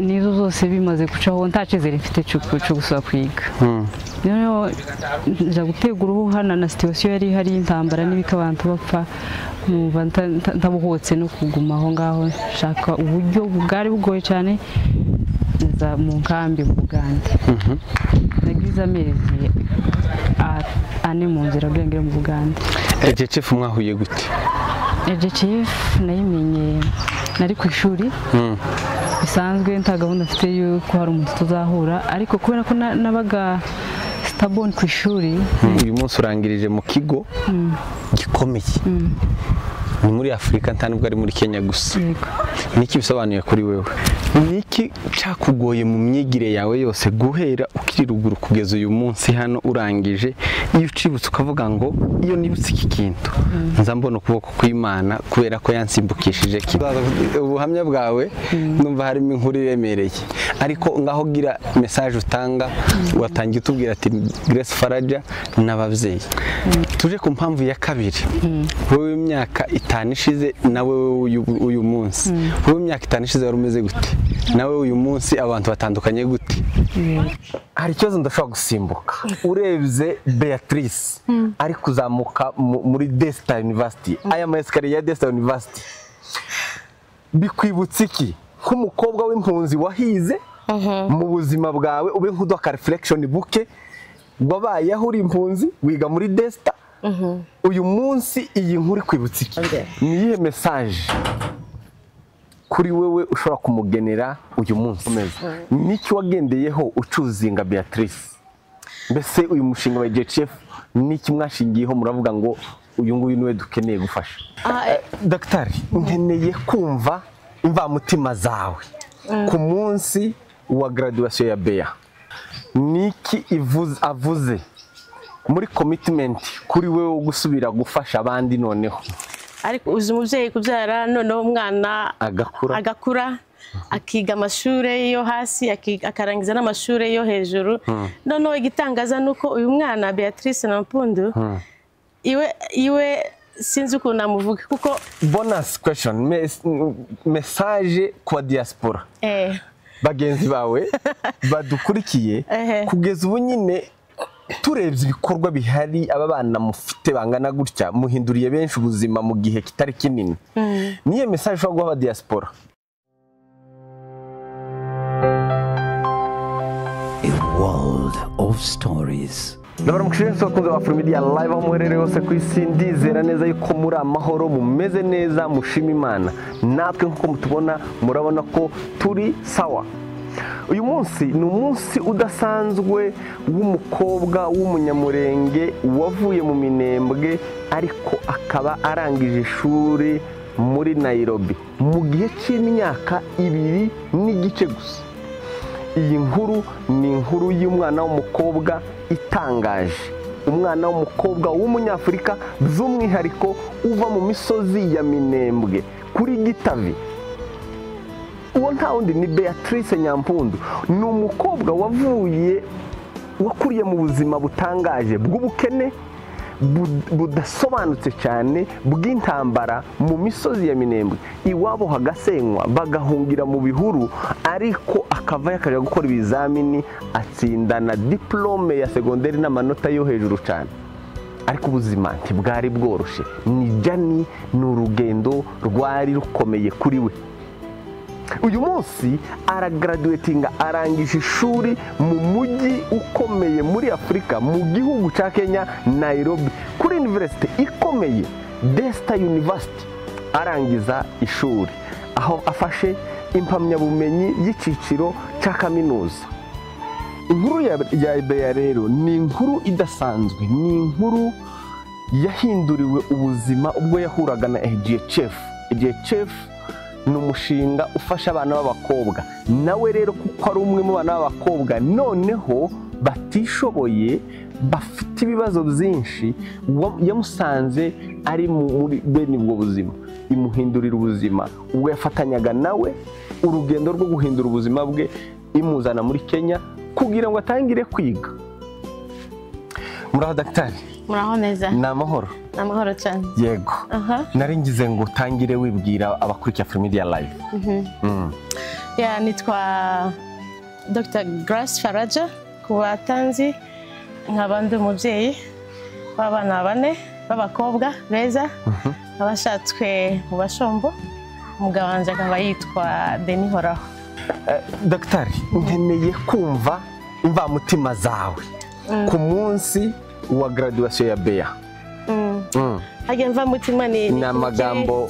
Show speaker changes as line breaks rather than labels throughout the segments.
Nizo zose bimaze gucaho nta cyizere mfite cyo gusubira kwiga. Noneho nja gutegura ubuhana na situation yari hari intambara n'ibika abantu bapfa, numva ntabuhotse no kuguma aho ngaho, nshaka uburyo bwari bugoye cyane nza mu nkambi mu Bugande. Nagize amezi 4 mu nzira kugira ngere mu Bugande.
AGHF mwahuye gute?
AGHF nayimenye nari ku ishuri bisanzwe, nta gahunda mfite yuko hari umuntu tuzahura, ariko kubera ko nabaga stubborn ku ishuri.
Uyu munsi urangirije mu kigo gikomeye, ni muri Afurika, nta nubwo ari muri Kenya gusa. Niki bisobanuye kuri wewe? Niki cyakugoye mu myigire yawe yose guhera ukiri ruguru kugeza uyu munsi hano urangije, iyo ucibutse ukavuga ngo iyo nibutse iki kintu nza mbona ukuboko kw'Imana kubera ko yansimbukishije? Ubuhamya bwawe numva harimo inkuru iremereye, ariko ngaho gira message utanga. Watangiye utubwira ati Grace Faraja n'ababyeyi. Tuje ku mpamvu ya kabiri. Wowe imyaka 5 ishize nawe uyu munsi, wowe imyaka 5 ishize wari umeze gute? Nawe uyu munsi abantu batandukanye gute? Hari ikibazo ndashobora gusimbuka. Urebye Beatrice ari kuzamuka muri Daystar University, aya ma escalier ya Daystar University, bikwibutsa iki nk'umukobwa w'impunzi wahize mu buzima bwawe? Ube nk'uduha reflection buke, wabayeho uri impunzi wiga muri Daystar, uyu munsi iyi nkuru ikwibutsa iki? Ni iyihe message kuri wewe ushobora kumugenera uyu munsi? Niki wagendeyeho ucuzinga Beatrice? Mbese uyu mushinga wa AGHF niki mwashingiyeho muravuga ngo uyu nguyu niwe dukeneye gufasha? Daktari, nkeneye kumva imvamutima zawe ku munsi wa graduation ya Bea. Niki avuze muri commitment kuri wewe gusubira gufasha abandi noneho?
Ariko uzi umubyeyi kubyara noneho umwana agakura akiga amashuri yo hasi, akarangiza n'amashuri yo hejuru. Noneho igitangaza nuko uyu mwana Beatrice Nampundu iwe sinzi ukuntu namuvuga kuko.
Bonus question, message kwa diaspora bagenzi bawe badukurikiye kugeza ubu nyine turebye ibikorwa bihari, aba bana mufite bangana gutya muhinduriye benshi ubuzima mu gihe kitari kinini, niyo message ushobora guha diaspora?
A world of stories.
Ndabaramukije bakunze ba Afromedia Live aho muherereye hose ku isi, ndizera neza yuko muri amahoro, mumeze neza, mushima Imana. Natwe nkuko mutubona murabona ko turi sawa. Uyu munsi ni umunsi udasanzwe w'umukobwa w'umunyamurenge wavuye mu Minembwe, ariko akaba arangije ishuri muri Nairobi mu gihe cy'imyaka 2 n'igice gusa. Iyi nkuru ni inkuru y'umwana w'umukobwa itangaje, umwana w'umukobwa w'umunyafurika by'umwihariko uva mu misozi ya Minembwe kuri Gitavi. Uwo nta wundi ni Beatrice Nyampundu. Ni umukobwa wakuriye mu buzima butangaje bw'ubukene budasobanutse cyane bw'intambara mu misozi ya Minembwe, iwabo hagasenywa bagahungira mu bihuru, ariko akava yakajya gukora ibizamini atsinda na diplome ya segonderi n'amanota yo hejuru cyane. Ariko ubuzima ntibwari bworoshe, ni jani, ni urugendo rwari rukomeye kuri we. Uyu munsi aragraduatinga, arangije ishuri mu mujyi ukomeye muri Afurika, mu gihugu cya Kenya, Nairobi, kuri university ikomeye Daystar University. Arangiza ishuri aho afashe impamyabumenyi y'iciciro cya kaminuza. Inkuru ya Bea rero ni inkuru idasanzwe, ni inkuru yahinduriwe ubuzima ubwo yahuraga na AGHF. AGHF ni umushinga ufasha abana b'abakobwa, nawe rero kuko ari umwe mu bana b'abakobwa noneho batishoboye bafite ibibazo byinshi, yamusanze ari muri bene ubwo buzima, imuhindurira ubuzima. Ubwo yafatanyaga nawe urugendo rwo guhindura ubuzima bwe, imuzana muri Kenya kugira ngo atangire kwiga. Muraho daktari?
Muraho neza.
Ni amahoro?
Ni amahoro cyane.
Yego. Nari ngize ngo utangire wibwira abakurikira Afromedia Live.
Ya, nitwa Dr. Grace Faraja ku batanzi, nkaba ndi umubyeyi w'abana bane b'abakobwa beza, abashatswe mu Bashombo. Umugabo wanjye akaba yitwa Denis Horaho.
Dogitari, nkeneye kumva imvamutima zawe ku munsi wa graduation ya Bea.
Harya imvamutima ni
Ni amagambo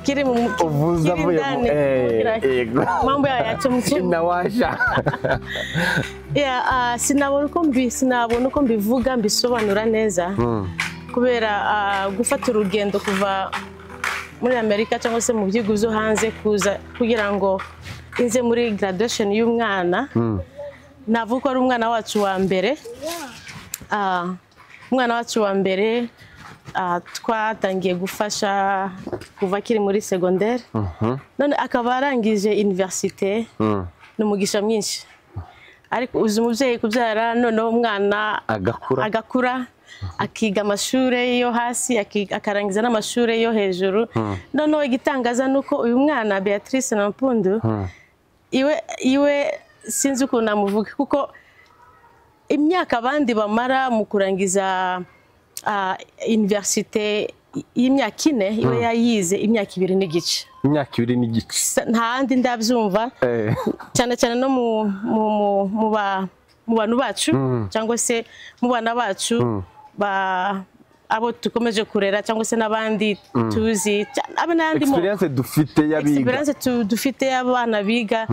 kiri mu
uvuze
kiri
avuye mu
ndani,
yego.
Mambo ya chumchum.
Nawasha.
Ya, sinabona uko mbivuga mbisobanura neza, kubera gufata urugendo kuva muri Amerika cyangwa se mu bihugu byo hanze kuza kugira ngo inze muri graduation y'umwana. Navuga ko ari umwana wacu wa mbere. Umwana wacu wa mbere twatangiye gufasha kuva akiri muri secondaire, none akaba arangije université. Ni umugisha mwinshi, ariko uzi umubyeyi kubyara noneho umwana
Agakura.
agakura, akiga amashuri yo hasi, akarangiza n'amashuri yo hejuru. Noneho igitangaza ni uko uyu mwana Beatrice Nampundu, iwe sinzi ukuntu namuvuga, kuko imyaka abandi bamara mu kurangiza université y'imyaka 4, iwe yayize imyaka 2.5.
Imyaka 2.5.
Nta handi ndabyumva, cyane cyane no mu bantu bacu cyangwa se mu bana bacu abo dukomeje kurera cyangwa se n'abandi tuzi, abe n'andi mo
Experience dufite y'abiga.
Experience dufite y'abana biga.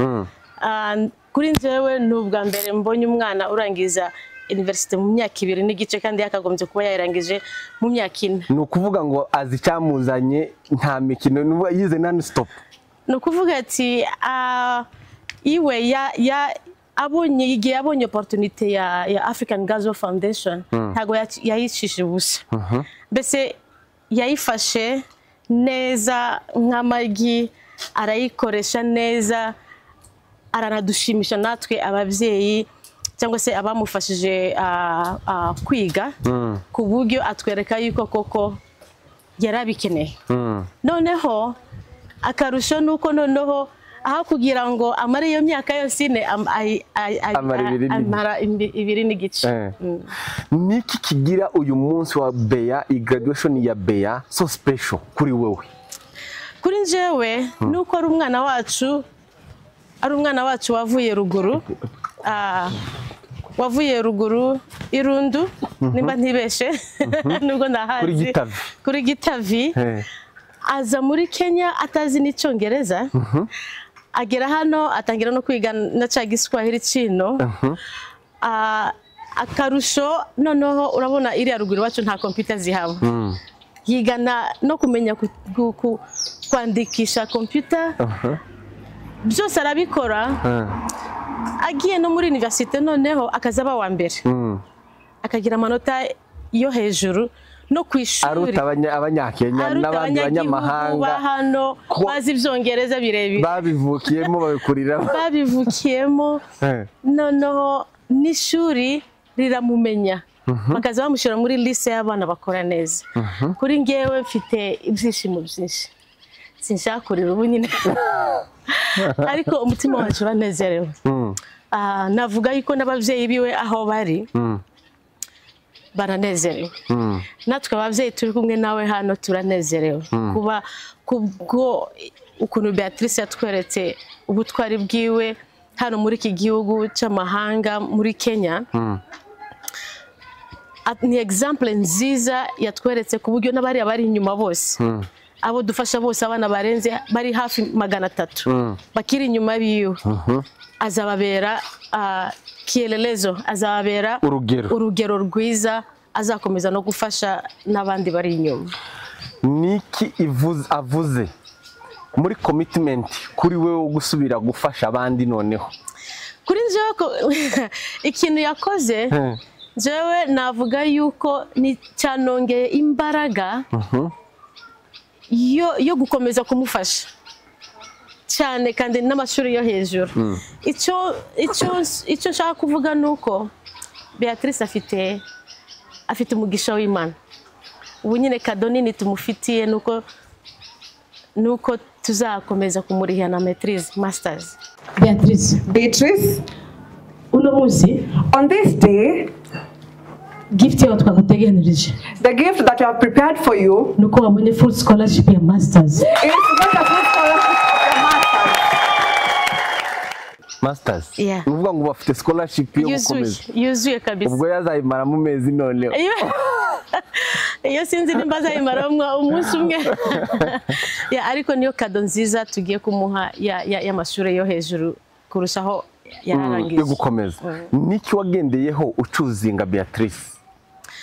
Kuri njyewe ni ubwa mbere mbonye umwana urangiza université mu myaka 2.5, kandi yakagombye kuba yayirangije mu myaka 4.
Ni ukuvuga ngo azi icyamuzanye, nta mikino, yize non stop.
Ni ukuvuga ati iwe abonye igihe yabonye opportunité ya African Girls Foundation, ntago yayicishije ubusa. Mbese yayifashe neza nk'amagi, arayikoresha neza, aranadushimisha natwe ababyeyi cyangwa se abamufashije kwiga, ku buryo atwereka yuko koko yarabikeneye. Noneho akarusho nuko noneho aho kugira ngo amare iyo myaka yose 4,
Amara
amara
2.5.
2.5.
Niki kigira uyu munsi wa Bea, i graduation ya Bea so special kuri wewe?
Kuri njyewe nuko ari umwana wacu, ari umwana wacu wavuye ruguru, wavuye ruguru Irundu, nimba ntibeshe, nubwo ndahazi,
Kuri Gitavi.
Kuri Gitavi. Aza muri Kenya atazi n'icyongereza, agera hano atangira no kwiga na cya Giswahili kino. Akarusho noneho urabona iriya ruguru iwacu nta computer zihaba, yigana no kumenya kwandikisha computer, byose arabikora. Agiye no muri université noneho akazaba wa mbere, akagira amanota yo hejuru no ku ishuri,
Aruta abanyakenya
aruta
n'abandi
abanyagihugu ba
banyamahanga
hano bazi ibyongereza birebire,
babivukiyemo babikuriramo.
Babivukiyemo. Noneho n'ishuri riramumenya, bakaza bamushyira muri liste y'abana bakora neza. Kuri ngewe mfite ibyishimo byinshi, sinshaka kurira ubu nyine, ariko umutima wacu uranezerewe. Navuga yuko n'ababyeyi biwe aho bari baranezerewe, natwe ababyeyi turi kumwe nawe hano turanezerewe kuba kubwo ukuntu Beatrice yatweretse ubutwari bwiwe hano muri iki gihugu cy'amahanga muri Kenya. Ni example nziza yatweretse, ku buryo n'abariya bari inyuma bose, abo dufasha bose, abana barenze bari hafi 300 bakiri inyuma biwe, azababera kielelezo, azababera
Urugero.
urugero rwiza, azakomeza no gufasha n'abandi bari inyuma.
Niki avuze muri commitment kuri wewe wo gusubira gufasha abandi noneho?
Kuri njyewe ikintu yakoze, njyewe navuga yuko ni cyanongeye imbaraga yo gukomeza kumufasha cyane, kandi n'amashuri yo hejuru. Icyo nshaka kuvuga ni uko Beatrice afite umugisha w'Imana. Ubu nyine kado nini tumufitiye nuko tuzakomeza kumurihira na maîtrise masters. Beatrice,
Beatrice,
uno munsi
on this day,
gift yawe twaguteganirije
the gift that we have prepared for you
ni uko wabonye full scholarship ya masters.
is to get a full scholarship of your masters.
Masters.
Yeah.
Ni ukuvuga ngo bafite scholarship yo
Yuzuye,
gukomeza.
yuzuye kabisa.
Ubwo yazayimara mu mezi noneho.
Iyo sinzi nimba azayimara umunsi umwe. Ya, ariko niyo kado nziza tugiye kumuha y'amashuri yo hejuru kurushaho yararangije.
Yo gukomeza. Niki wagendeyeho ucuzinga Beatrice?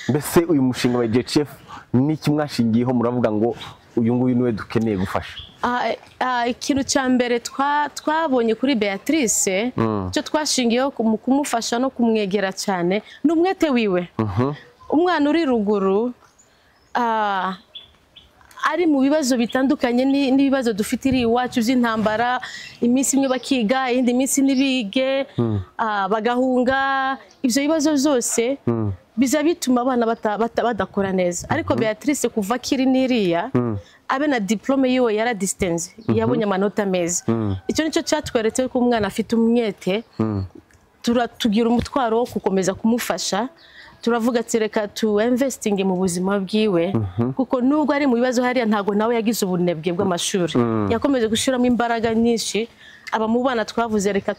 Mbese uyu mushinga wa GHF niki mwashingiyeho muravuga ngo uyu nguyu niwe dukeneye gufasha?
Ikintu cya mbere twabonye kuri Beatrice, cyo twashingiyeho mu kumufasha no kumwegera cyane, ni umwete wiwe. Umwana uri ruguru ari mu bibazo bitandukanye n'ibibazo dufite iri iwacu by'intambara, iminsi imwe bakiga, iyindi minsi ntibige, bagahunga, ibyo bibazo byose biza bituma abana badakora neza. Ariko Beatrice kuva akiri n'iriya, abe na diplome yiwe yaradisistenze, yabonye amanota meza. Icyo nicyo cyatweretse ko umwana afite umwete, tugira umutwaro wo gukomeza kumufasha. Turavuga ati reka tu investing mu buzima bwiwe, kuko nubwo ari mu bibazo hariya ntago nawe yagize ubunebwe bw'amashuri, yakomeje gushyiramo imbaraga nyinshi. Aba mu bana twavuze reka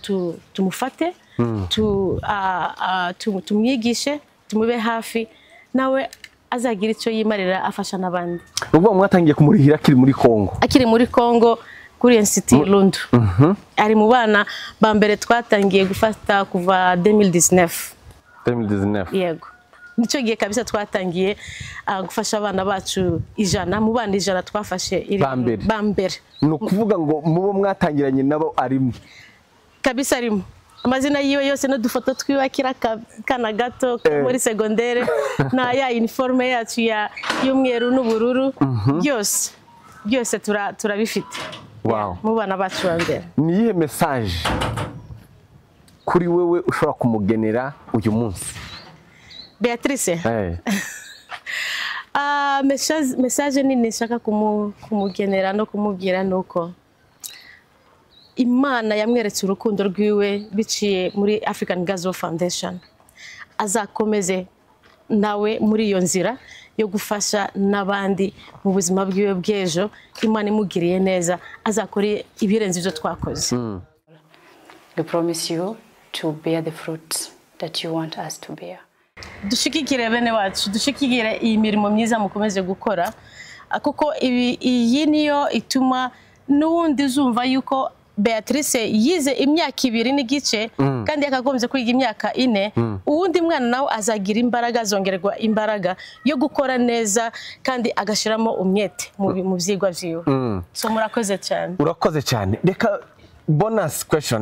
tumufate, tumwigishe, tumube hafi, nawe azagira icyo yimarira afasha n'abandi.
Ubwo mwatangiye kumurihira akiri muri Kongo?
Akiri muri Kongo kuri Institut Lundu. Ari mu bana ba mbere twatangiye gufata kuva 2019.
2019.
Yego. Nicyo gihe kabisa twatangiye gufasha abana bacu 100, mu bana 100 twafashe ba mbere.
Ni ukuvuga ngo mubo mwatangiranye nabo arimo.
Kabisa arimo. Amazina yiwe yose n'udufoto twiwe akira kana gato muri secondaire, na ya uniforme yacu ya y'umweru n'ubururu, byose byose turabifite.
Wow.
Mu bana bacu ba mbere.
Ni iyihe message kuri wewe ushobora kumugenera uyu munsi?
Beatrice. Message nini nshaka kumugenera no kumubwira nuko Imana yamweretse urukundo rwiwe biciye muri African Girls Foundation. Azakomeze nawe muri iyo nzira yo gufasha n'abandi mu buzima bwiwe bw'ejo. Imana imugiriye neza, azakore ibirenze ibyo twakoze.
We promise you to bear the fruits that you want us to bear.
Dushigikire bene wacu, dushigikire iyi mirimo myiza mukomeze gukora, kuko iyi niyo ituma n'uwundi uzumva yuko Beatrice yize imyaka 2 n'igice kandi yakagombye kwiga imyaka 4, uwundi mwana nawe azagira imbaraga, azongererwa imbaraga yo gukora neza kandi agashiramo umwete mu byigwa byiwe. So murakoze cyane.
Urakoze cyane. Reka bonus question,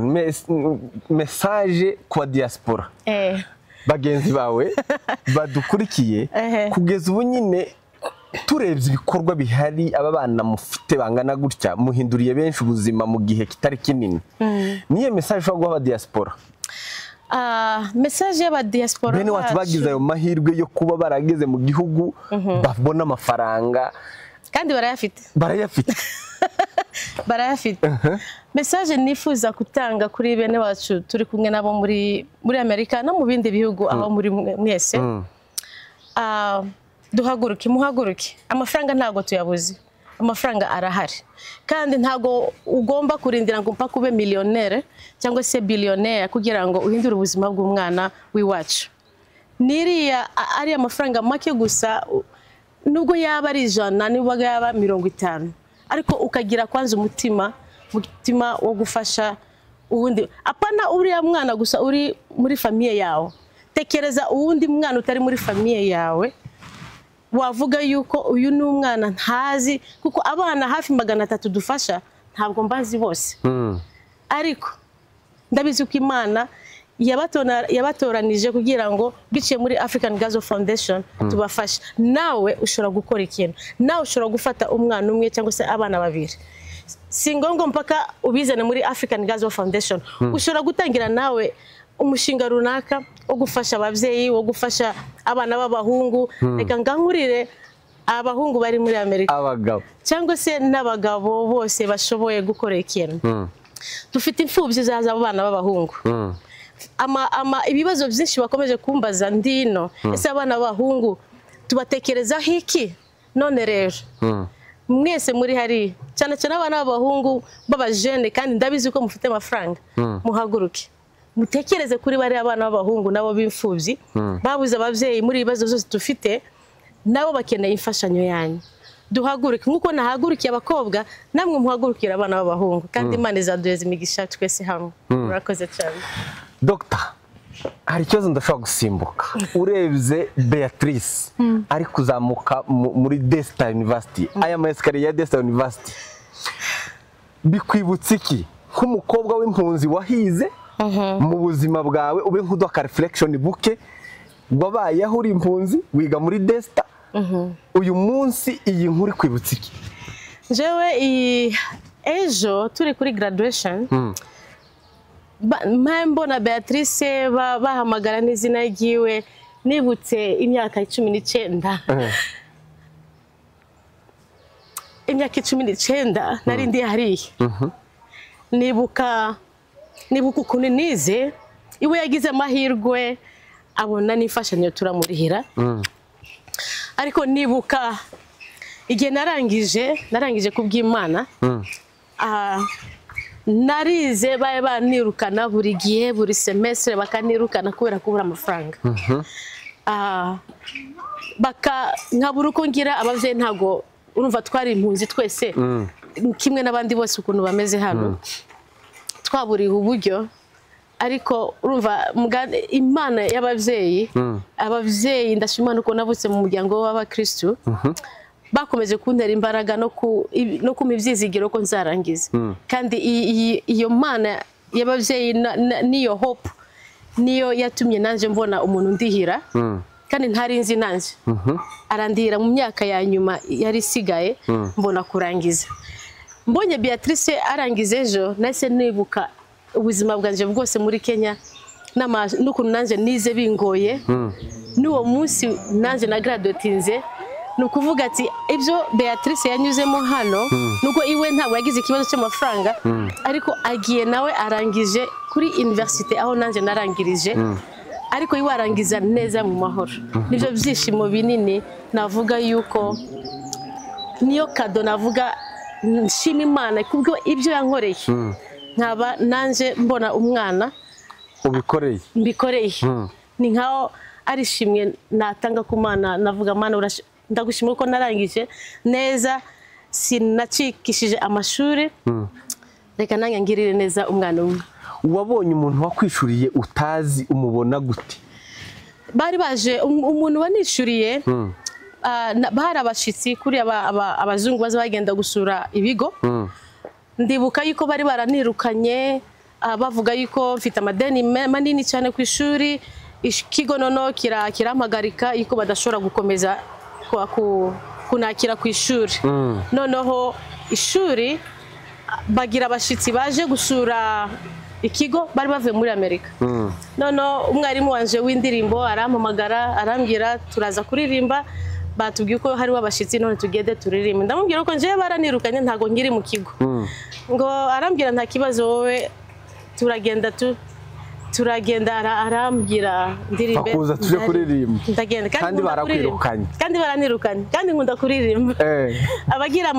message kwa diaspora. Bagenzi bawe badukurikiye kugeza ubu nyine turebye ibikorwa bihari, aba bana mufite bangana gutya, muhinduriye benshi ubuzima mu gihe kitari kinini. Niye message ushobora guha diaspora?
Message y'aba diaspora
bene wacu bagize ayo mahirwe yo kuba barageze mu gihugu, babona amafaranga
kandi barayafite.
Barayafite.
Barayafite. Message nifuza gutanga kuri bene wacu turi kumwe nabo muri Amerika no mu bindi bihugu aho muri mwese. Duhaguruke, muhaguruke. Amafaranga ntago tuyabuze. Amafaranga arahari. Kandi ntago ugomba kurindira ngo mpaka ube millionaire cyangwa se billionaire kugira ngo uhindure ubuzima bw'umwana w'iwacu. Niriya ari amafaranga make gusa, nubwo yaba ari 100, nubwo yaba 50, ariko ukagira kwanza umutima wo gufasha uwundi. Apana uriya mwana gusa uri muri famille yawe. Tekereza uwundi mwana utari muri famille yawe, wavuga yuko uyu ni umwana ntazi, kuko abana hafi 300 dufasha ntabwo mbazi bose. Ariko ndabizi ko Imana yabatoranije kugira ngo biciye muri African Girls Foundation tubafashe. Nawe ushobora gukora ikintu, nawe ushobora gufata umwana umwe cyangwa se abana babiri. Si ngombwa mpaka ubizane muri African Girls Foundation. Ushobora gutangira nawe umushinga runaka wo gufasha ababyeyi, wo gufasha abana b'abahungu. Reka ngankurire abahungu bari muri Amerika,
abagabo
cyangwa se n'abagabo bose bashoboye gukora ikintu. Dufite imfubyi zaza abo bana b'abahungu. Ama ibibazo byinshi bakomeje kumbaza ndino, ese abana b'abahungu tubatekerezaho iki? None rero mwese muri hari cyane cyane abana b'abahungu b'abajene, kandi ndabizi ko mufite amafaranga, muhaguruke mutekereze kuri bari abana b'abahungu nabo b'imfubyi babuze ababyeyi. Muri ibibazo byose dufite nabo bakeneye imfashanyo yanyu. Duhaguruke nk'uko nahagurukiye abakobwa, namwe muhagurukire abana b'abahungu, kandi Imana izaduheza imigisha twese hamwe. Murakoze cyane.
Dr, hari ikibazo ndashobora gusimbuka. Urebye Beatrice ari kuzamuka muri Daystar University, aya ma escalier ya Daystar University bikwibutsa iki nk'umukobwa w'impunzi wahize mu buzima bwawe? Ube nk'uduha reflection buke, wabayeho uri impunzi, wiga muri Daystar, uyu munsi iyi nkuru ikwibutsa iki?
Jewe ejo turi kuri graduation, mbona Beatrice bahamagara n'izina ryiwe, nibutse imyaka 19. Imyaka 19 nari ndi hariya, nibuka ukuntu nize. Iwe yagize amahirwe abona n'imfashanyo turamurihira, ariko nibuka igihe narangije kubw'Imana, narize baye banirukana buri gihe, buri semestre bakanirukana kubera kubura amafaranga. Baka nkabura uko ngira abavyeyi, ntago urumva twari impunzi twese kimwe n'abandi bose ukuntu bameze hano, twaburiye uburyo. Ariko urumva Imana y'abavyeyi, abavyeyi ndashima uko navutse mu muryango w'abakristu, bakomeje kuntera imbaraga no kumpa ibyizigiro ko nzarangiza. Kandi iyo Mana y'abavyeyi niyo hope niyo yatumye nanje mbona umuntu ndihira, kandi ntari nzi nanje arandihira mu myaka ya nyuma yari isigaye, mbona kurangiza. Mbonye Beatrice arangiza ejo, nahise nibuka ubuzima bwanje bwose muri Kenya n'ukuntu nanje nize bingoye. N'uwo munsi nanje na graduatinze, ni ukuvuga ati ibyo Beatrice yanyuzemo hano, nubwo iwe ntabwo yagize ikibazo cy'amafaranga, ariko agiye nawe arangije kuri universite aho nanje narangirije, ariko iwe arangiza neza mu mahoro. Nibyo byishimo binini navuga yuko niyo kado navuga nshima Imana kubwo ibyo yankoreye, nkaba nanje mbona umwana
ubikoreye
mbikoreye. Ni nkaho ari ishimwe natanga ku Mana, navuga Mana ndagushimira ko narangije neza, sinacikishije amashuri, reka nanjye ngirire neza umwana umwe.
Wabonye umuntu wakwishuriye utazi, umubona gute?
Bari baje umuntu wanishuriye, bahari abashitsi kuri abazungu baza bagenda gusura ibigo. Ndibuka yuko bari baranirukanye, bavuga yuko mfite amadeni manini cyane ku ishuri, ikigo nono kirampagarika yuko badashobora gukomeza kunakira ku ishuri. Noneho ishuri bagira abashitsi baje gusura ikigo, bari bavuye muri Amerika. Noneho umwarimu wanje w'indirimbo arampamagara arambwira turaza kuririmba, batubwiye ko hariho abashitsi none tugende turirimbe. Ndamubwira ko njewe baranirukanye ntago nkiri mu kigo. Ngo arambwira nta kibazo wowe, turagenda turagenda arambwira ndirimbe
bakuza tuje kuririmba,
ndagenda.
Kandi barakwirukanye,
kandi baranirukanye, kandi nkunda kuririmba. Abagira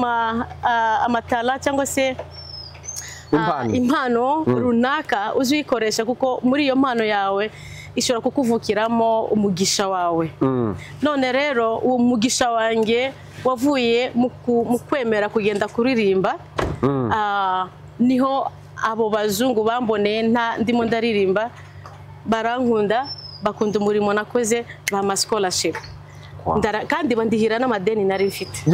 amatala cyangwa se impano runaka uzikoresha, kuko muri iyo mpano yawe ishobora kukuvukiramo umugisha wawe. None rero uwo mugisha wanjye wavuye mu kwemera kugenda kuririmba, niho abo bazungu bamboneye ndimo ndaririmba, barankunda, bakunda umurimo nakoze, bampa scholarship. Kandi bandihira n'amadeni nari mfite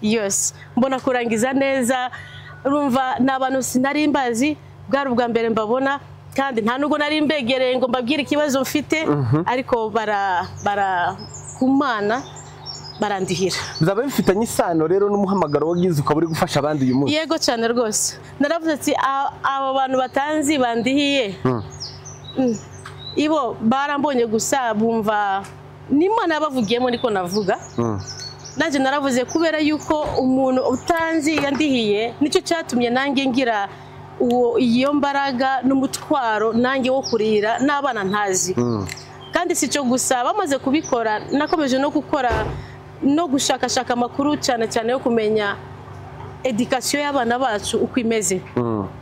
yose, mbona kurangiza neza. Urumva ni abantu sinari mbazi, bwari ubwa mbere mbabona, kandi nta nubwo nari mbegereye ngo mbabwire ikibazo mfite, ariko bara kumana barandihira.
Bizaba bifitanye isano rero n'umuhamagaro wagize ukaba uri gufasha abandi uyu munsi?
Yego cyane rwose. Naravuze ati abo bantu batanzi bandihiye, ibo barambonye gusa bumva n'Imana yabavugiyemo, niko navuga. Nanjye naravuze kubera yuko umuntu utanzi yandihiye, nicyo cyatumye nanjye ngira Iyo mbaraga n'umutwaro nanjye wo kurira n'abana ntazi. Kandi si cyo gusa, bamaze kubikora nakomeje no gukora no gushakashaka amakuru, cyane cyane yo kumenya education y'abana bacu uko imeze,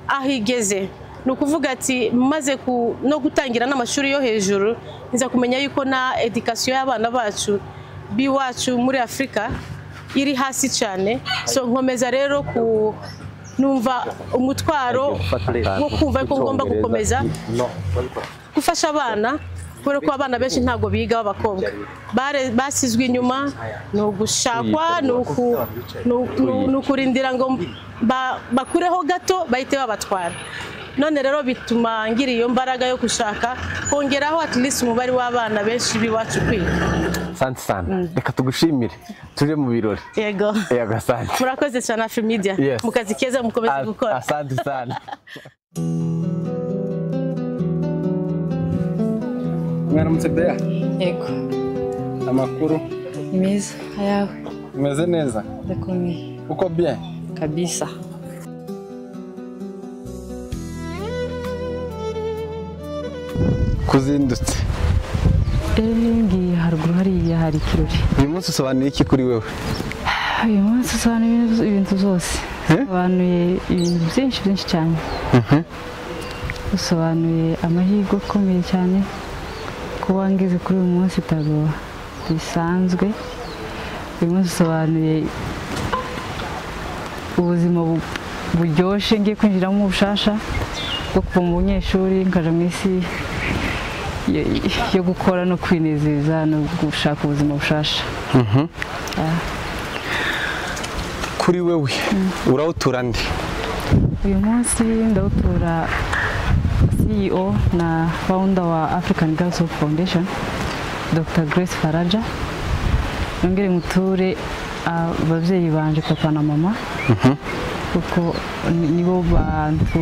aho igeze. Ni ukuvuga ati maze no gutangira n'amashuri yo hejuru, nza kumenya yuko na education y'abana bacu biwacu muri Afurika iri hasi cyane. So nkomeza rero ku numva umutwaro wo kumva ko ngomba gukomeza gufasha abana, kubera ko abana benshi ntabwo biga b'abakobwa basizwe inyuma, ni ugushakwa, ni ukurindira ngo bakureho gato bahite babatwara. None rero bituma ngira iyo mbaraga yo gushaka kongeraho at least umubare w'abana benshi b'iwacu kwiga.
Asante sana, reka tugushimire tuje mu birori.
Yego.
Yego, asante.
Murakoze cyane Afrimedia. Mu kazi keza mukomeze gukora.
Asante sana.
Mwaramutse Bea.
Yego.
Amakuru
ni meza, ayawe?
Umeze neza?
Ndakomeye.
Uko bien?
Kabisa.
Kuzindutse.
Ngiye haruguru hariya hari ikirori.
Uyu munsi usobanuye iki kuri wewe?
Uyu munsi usobanuye ibintu byose. Usobanuye ibintu byinshi byinshi cyane. Usobanuye amahirwe akomeye cyane kuba ngeze kuri uyu munsi ntabwo bisanzwe. Uyu munsi usobanuye ubuzima buryoshye ngiye kwinjiramo ubushasha bwo kuva mu bunyeshuri nkaja mu isi yo gukora no kwinezeza no gushaka ubuzima bushasha.
Kuri wewe urawutura nde?
Uyu munsi ndawutura CEO na founder wa African Girls Hope Foundation, Dr. Grace Faraja. Nongere muture ababyeyi banje, papa na mama, kuko nibo bantu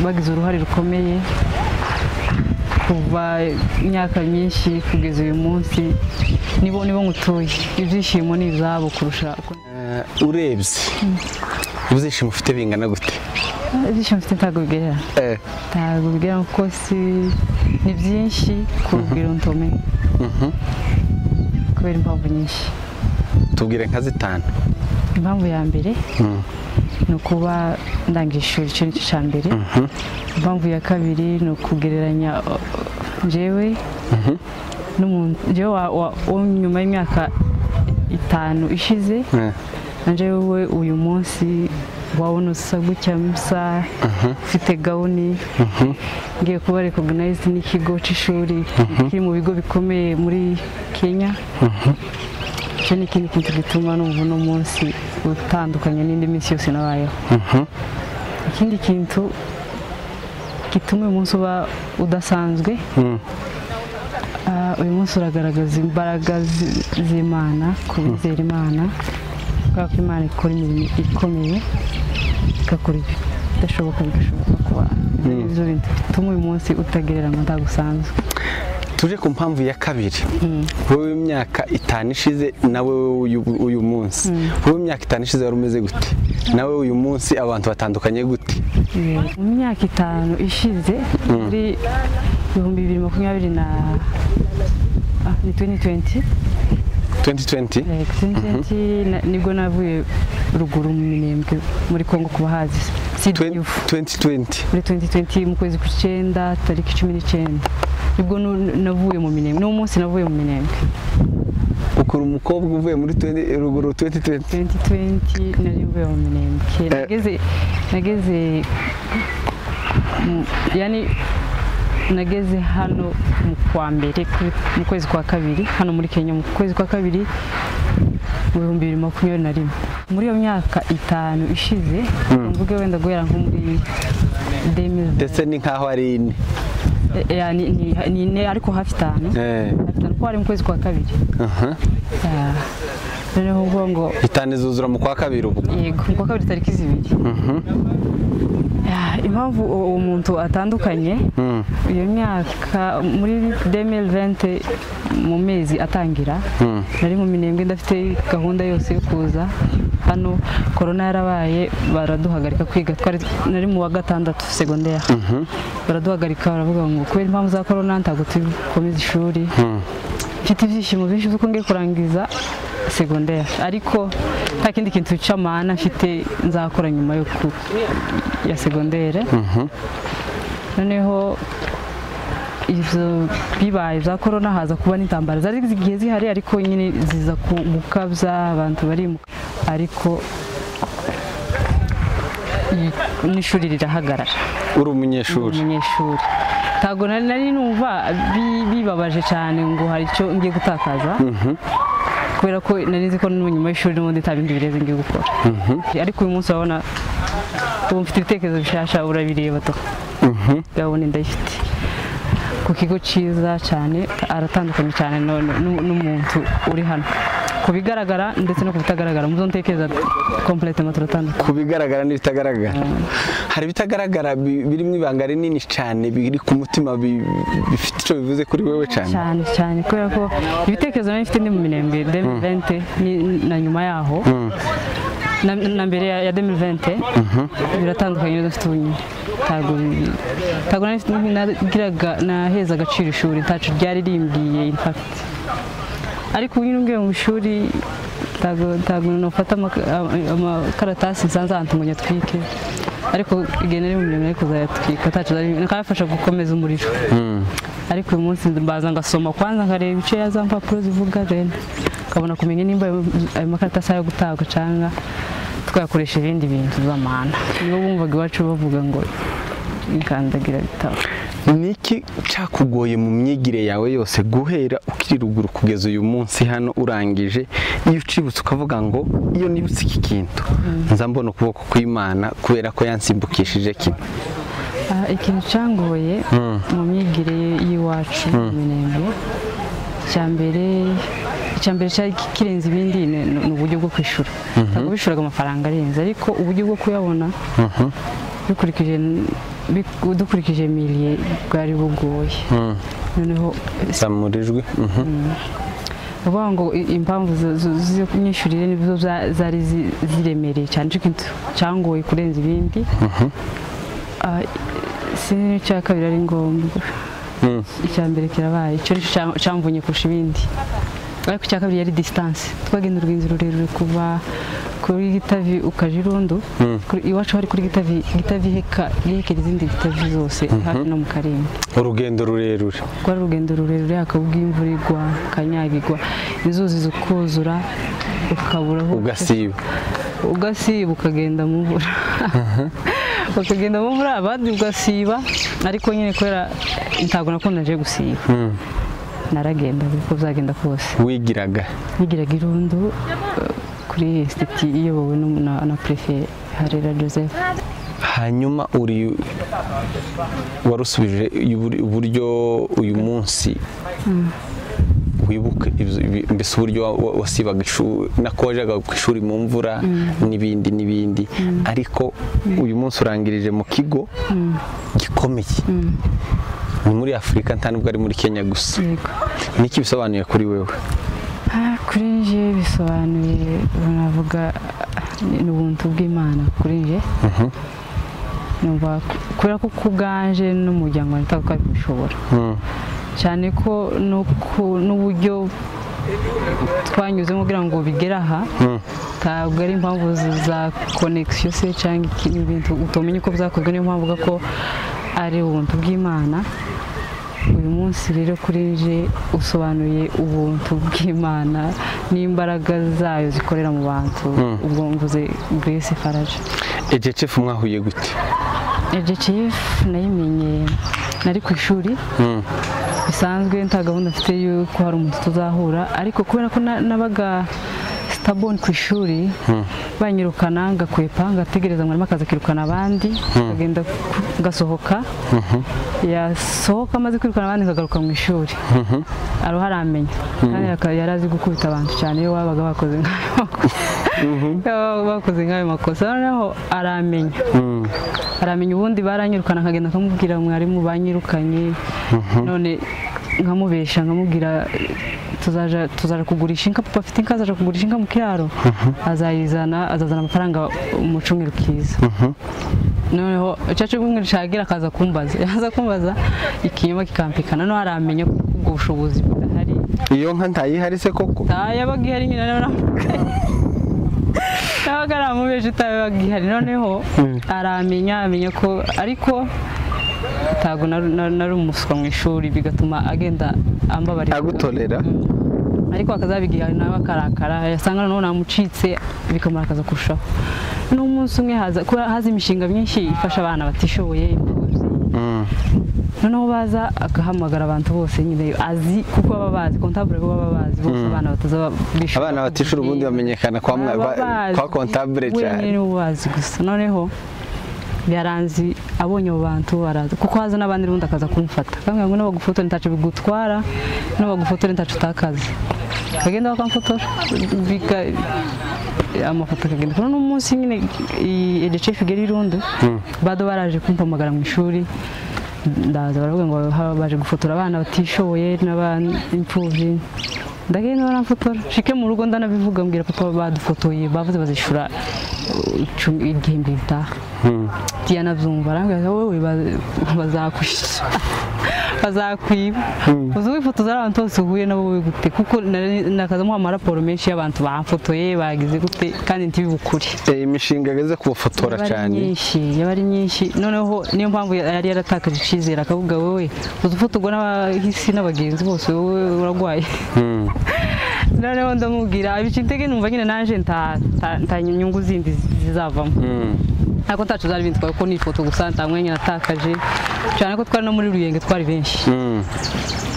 bagize uruhare rukomeye kuva imyaka myinshi kugeza uyu munsi. Nibo ngutuye, ibyishimo ni izabo kurusha.
Urebye ibyishimo ufite bingana gute?
Ibyishimo mfite ntabwo bigera, ntabwo bigera kuko si ni byinshi kubwira ntome kubera impamvu nyinshi.
Tubwire nka zitanu.
Impamvu ya mbere ni ukuba ndangije ishuri, icyo nicyo cya mbere. Impamvu ya kabiri ni ukugereranya njyewe n'umuntu njyewe wo nyuma y'imyaka 5 ishize na njyewe uyu munsi wabona usa gutya, musa ufite gawuni, ngiye kuba recognized n'ikigo cy'ishuri kiri mu bigo bikomeye muri Kenya. Icyo ni ikindi kintu gituma numva uno munsi utandukanye n'indi minsi yose nabayeho. Ikindi kintu gituma uyu munsi uba udasanzwe, uyu munsi uragaragaza imbaraga z'Imana, kubizera Imana, kubera ko Imana ikora imirimo ikomeye, igakora ibidashoboka bigashoboka kuba. Ibyo bintu bituma uyu munsi utagereranywa, ntabwo usanzwe.
Tuje ku mpamvu ya kabiri. Wowe imyaka 5 ishize nawe uyu munsi, wowe imyaka 5 ishize wari umeze gute? Nawe uyu munsi abantu batandukanye gute?
Mu myaka 5 ishize muri 2020 na 2020 2020 nibwo navuye ruguru mu Minembwe muri Kongo kuba hazi
2020
muri 2020 mu kwezi kw'icyenda tariki 19 nibwo navuye mu Minembwe. N'uwo munsi navuye mu Minembwe.
Ukuri umukobwa uvuye muri ruguru 2020
2020 nari mvuye mu Minembwe. Nageze yani nageze hano mu kwa mbere mu kwezi kwa kabiri hano muri Kenya mu kwezi kwa kabiri mu 2021. Muri iyo myaka 5 ishize mvuge wenda guhera nko muri 2000
ndetse ni nkaho ari ine
ni ine ariko hafi 5 ko ari mu kwezi kwa kabiri. Noneho ubwo ngo
5 zuzura mu kwa kabiri ubwo.
Yego, mu kwa kabiri tariki 2. Impamvu uwo muntu atandukanye, iyo myaka muri 2020 mu mezi atangira nari mu Minembwe, ndafite gahunda yose yo kuza hano. Corona yarabaye, baraduhagarika kwiga, twari nari mu wa 6 secondaire. Baraduhagarika baravuga ngo kubera impamvu za corona ntabwo tukomeza ishuri. Mfite ibyishimo byinshi by'uko ngiye kurangiza secondaire, ariko nta kindi kintu cy'amana mfite nzakora nyuma yo ya secondaire. Noneho ivyo bibaye bya corona haza kuba n'intambara zari zigiye zihari, ariko nyine ziza gukabya abantu bari, ariko n'ishuri rirahagarara.
Uri umunyeshuri?
Umunyeshuri. Ntabwo nari numva bibabaje cyane ngo hari icyo ngiye gutakaza, kubera ko nari nzi ko nyuma y'ishuri n'ubundi nta bindi bireze ngiye gukora. Ariko uyu munsi urabona ubu mfite ibitekerezo bishasha, urabireba to gahunda ndayifite ku kigo cyiza cyane. Aratandukanye cyane n'umuntu uri hano ku bigaragara ndetse no ku bitagaragara. Muzo ntekereza complètement turatandukanye
ku bigaragara n'ibitagaragara. Hari ibitagaragara biri mu ibanga rinini cyane biri ku mutima, bifite icyo bivuze kuri wewe cyane
cyane cyane, kubera ko ibitekerezo nari mfite ndi mu Minembwe 2020 na nyuma yaho na mbere ya 2020 biratandukanye n'ibyo mfite ubu nyine. Ntabwo nagiraga naheza agaciro ishuri, ntacu ryari rimbwiye in fact. Ariko ubu nyine ngiye mu ishuri ntabwo nofata amakaratasi nsanze ahantu ngo nyatwike, ariko igihe nari mu Minembwe nari kuzayatwika, ntacu nakabafasha gukomeza umuriro. Ariko uyu munsi mbaza ngasoma kwanza nkareba ibice ya za mpapuro zivuga, then nkabona kumenya nimba ayo makaratasi ayo gutabwa cyangwa twakoresha ibindi bintu by'amahana. Nibo bumvaga iwacu bavuga ngo inkandagira bitabo.
Niki cyakugoye mu myigire yawe yose guhera ukiri ruguru kugeza uyu munsi hano urangije, iyo ucibutse ukavuga ngo iyo nibutse iki kintu nza mbona ukuboko kw'Imana kubera ko yansimbukishije kimwe?
Ikintu cyangoye mu myigire y'iwacu mu Minembwe, icyambere cyari kirenze ibindi ni uburyo bwo kwishura. Ntabwo bishuraga amafaranga arenze, ariko uburyo bwo kuyabona dukurikije miliye bwari bugoye. Noneho
zamurijwe
uvuga ngo impamvu z'imyishyurire nizo zari ziremereye cyane, icyo kintu cyangoye kurenza ibindi. Sinzi n'icya kabiri ari ngombwa. Icya mbere kirabaye, icyo cyamvunye kurusha ibindi. Ariko icya kabiri yari distance, twagenda urugendo rurerure kuva kuri Gitavi ukaja Irundo. Iwacu hari kuri Gitavi, Gitavi ihekera izindi Gitavi zose hafi no mu Karembe.
Urugendo rurerure,
rwari urugendo rurerure, hakabwa imvura igwa, ukanyagirwa, inzuzi zikuzura, ukabura aho ugasiba ukagenda mu mvura, ukagenda mu mvura, abandi ugasiba. Ariko nyine kubera ntabwo nakunda nje gusiba, naragenda uko byagenda kose.
Wigiraga?
Nigiraga Irundo kuri institut iyobowe na préfet Harera Joseph.
Hanyuma uri warusubije uburyo uyu munsi wibuke mbese uburyo wasibaga ishuri nako wajyaga ku ishuri mu mvura n'ibindi n'ibindi, ariko uyu munsi urangirije mu kigo gikomeye, ni muri Afurika nta nubwo ari muri Kenya gusa. Niki bisobanuye kuri wewe?
Kuri nje bisobanuye, navuga ni ubuntu bw'Imana kuri nje. Numva kubera ko kubwanje n'umuryango wanjye ntabwo kubishobora, cyane ko n'uburyo twanyuzemo kugira ngo bigere aha ntabwo ari impamvu za connection se cyangwa ibintu utomenye uko byakozwe. Niyo mpamvu ko ari ubuntu bw'Imana. Uyu munsi rero kuri nje usobanuye ubuntu bw'Imana n'imbaraga zayo zikorera mu bantu. Ubwo mvuze Grace Faraja.
EGCF mwahuye gute?
EGCF nayimenye nari ku ishuri bisanzwe, nta gahunda mfite yuko hari umuntu tuzahura, ariko kubera ko nabaga stubborn ku ishuri, banyirukana ngakwepa, ngategereza mwarimu akaza akirukana abandi, nkagenda ngasohoka, yasohoka amaze kwirukana abandi nkagaruka mu ishuri. Aruha aramenya, kandi yari azi gukubita abantu cyane iyo wabaga bakoze nkayo. Bakoze nk'ayo makosa, noneho aramenya ubundi baranyirukana, nkagenda nkamubwira mwarimu banyirukanye, none nkamubesha nkamubwira tuzaja kugurisha inka, papa afite inka, azaja kugurisha inka mu kiraro, azayizana, azazana amafaranga mu cyumweru kiza. Noneho icyo cyumweru cyagira akaza kumbaza, yaza kumbaza ikinyoma kikampikana, noneho aramenya ko ubwo bushobozi budahari.
Iyo nka ntayihari se koko?
Yabaga ihari nyine, nabaga aramubesha itabaga ihari, noneho aramenya, amenya ko ariko ntago nari umuswa mu ishuri, bigatuma agenda ambabarira,
agutorera,
ariko akazabigira nawe akarakara, yasanga noneho namucitse bikamurakaza kurushaho. N'umunsi umwe haza imishinga myinshi ifasha abana batishoboye, imfubyi, noneho baza agahamagara abantu bose nyine azi, kuko baba bazi comptable, baba bazi bose abana bataza bishura,
abana batishura ubundi bamenyekana kwa comptable cyane,
wenyine ubazi gusa. Noneho yaranzi abonye abo bantu baraza, kuko haza n'abandi rundi akaza kumfata, akambwira ngo nabagufotora ntaco bigutwara, nabagufotora ntaco utakaza, bagenda bakamfotora, amafoto akagenda. None umunsi nyine EDCF igera irundo, bado baraje kumpamagara mu ishuri, ndaza baravuga ngo baje gufotora abana batishoboye n'ab'imfubyi, ndagenda baramfotora, shike mu rugo ndanabivuga, mbwira papa badufotoye, bavuze bazishura igihembwe gitaha. Yanabyumva arambwira wowe bazakwiba, uzi wifotoza abantu bose uhuye nabo wowe gute? Kuko nakazamuha amaraporo menshi y'abantu bamfotoye bagize gute, kandi ntibibukure.
Imishinga ageze kubafotora cyane
yaba ari myinshi, noneho niyo mpamvu yari yaratakaje icyizere, akavuga wowe uzi ufotorwa n'abahisi n'abagenzi bose, wowe urarwaye. Noneho ndamubwira abica intege, numva nyine naje nta nyungu zindi zizavamo, ariko ntaco zari bintwaye kuko ni ifoto gusa, nta mwanya natakaje cyane ko twari no muri Ruyenge twari benshi.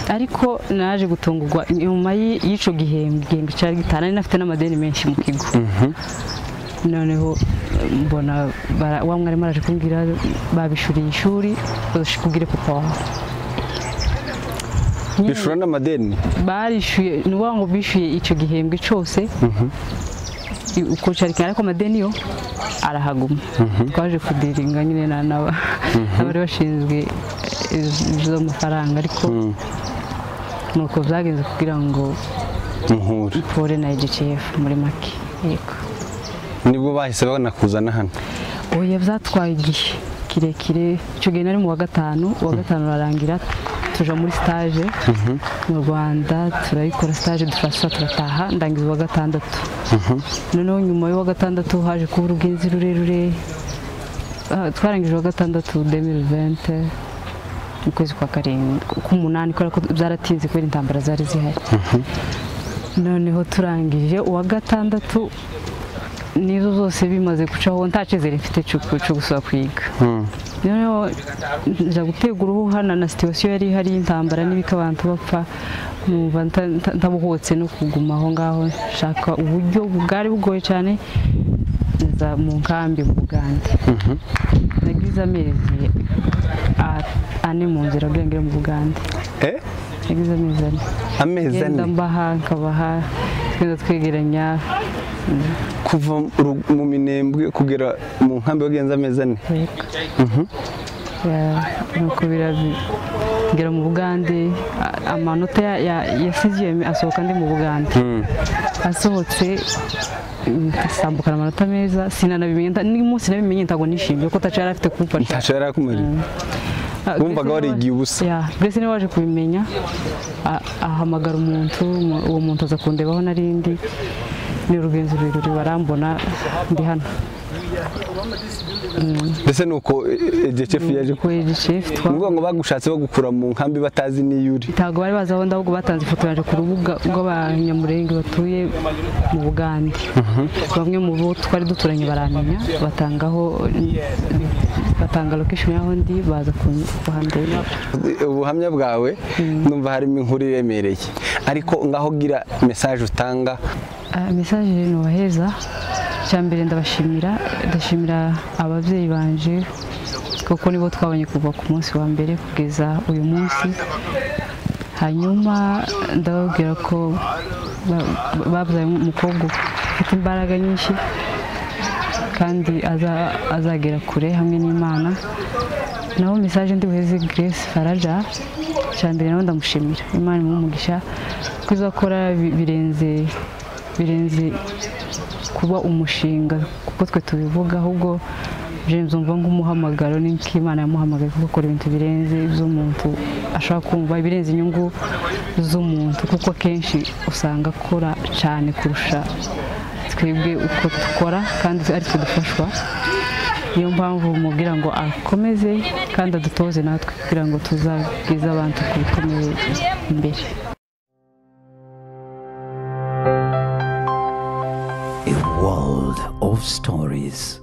Ariko naje gutungurwa nyuma y'ico gihembwe cyari gitana, nari nafite n'amadeni menshi mu kigo. Noneho mbona wa mwarimu araje kumbwira babishuriye ishuri, bazashikubwire papa wawe.
Bishura n'amadeni?
Barishuye, ni ngo bishuye ico gihembwe cyose uko cyari, ariko amadeni yo arahaguma. Twaje kudiringa nyine n'abari bashinzwe izo mafaranga, ariko nuko byagenze kugira ngo
muhure
mpure na EDCF muri make. Yego,
nibwo bahise banakuzana hano?
Oya, byatwaye igihe kirekire. Icyo gihe nari mu wa gatanu, uwa gatanu urarangira tuja muri stage mu Rwanda, turayikora stage dufasha turataha, ndangiza uwa gatandatu. Noneho nyuma y'uwa gatandatu haje kuba urugenzi rurerure, twarangije uwa gatandatu 2020 mu kwezi kwa karindwi k'umunani, kubera ko byaratinze kubera intambara zari zihari. Noneho turangije uwa gatandatu nizo zose bimaze gucaho, nta cyizere mfite cyo gusubira kwiga. Noneho nja gutegura uruhana na situation yari ihari y'intambara n'ibika abantu bapfa, numva ntabuhotse no kuguma aho ngaho, nshaka uburyo bwari bugoye cyane, nza mu nkambi mu Bugande. Nagize amezi 4 mu nzira kugira ngere mu Bugande. Nagize amezi 4.
Amezi 4?
Mbaha nkabaha, tugenda twegeranya.
Kuva mu Minembwe kugera mu nkambi wagenze amezi 4?
Nuko ngera mu Bugande, amanota ya sixième asohoka ndi mu Bugande. Asohotse sambukana amanota meza, sinanabimenye, n'umunsi nabimenye ntago nishimye ko tacho yari afite kumfasha.
Tacho yari akumariye. Wumvaga warigiye ubusa.
Grace niwe waje kubimenya, ahamagara umuntu, uwo muntu aza kundebaho narindi, ni urugenzi rurerure barambona ndi hano.
Mbese nuko EDCF yaje
ku EDCF
ngo bagushatse bagukura mu nkambi batazi niyuri?
Ntago bari bazi aho ndahubwo batanze ifoto yaje ku rubuga rw'abanyamurenge batuye mu Bugande. Bamwe mu bo twari duturanye baramenya, batanga location yaho ndi, baza kuhandeba.
Ubuhamya bwawe numva harimo inkuru iremereye, ariko ngaho gira message utanga.
Message nubaheza, cyambere ndabashimira, ndashimira ababyeyi banje kuko nibo twabonye kuva ku munsi wa mbere kugeza uyu munsi. Hanyuma ndababwira ko babyaye umukobwa afite imbaraga nyinshi kandi azagera kure hamwe n'Imana. Naho message ndi buheze Grace Faraja, cya mbere nawe ndamushimira, Imana imuhe umugisha kuko ibyo akora birenze kuba umushinga kuko twe tubivuga, ahubwo James umva nk'umuhamagaro n'Imana yamuhamagaye kuko akora ibintu birenze iby'umuntu ashobora kumva, ibirenze inyungu z'umuntu, kuko akenshi usanga akora cyane kurusha twebwe uko dukora kandi ari twe dufashwa. Niyo mpamvu mubwira ngo akomeze kandi adutoze natwe kugira ngo tuzageze abantu ku bikomeye imbere.
A world of stories.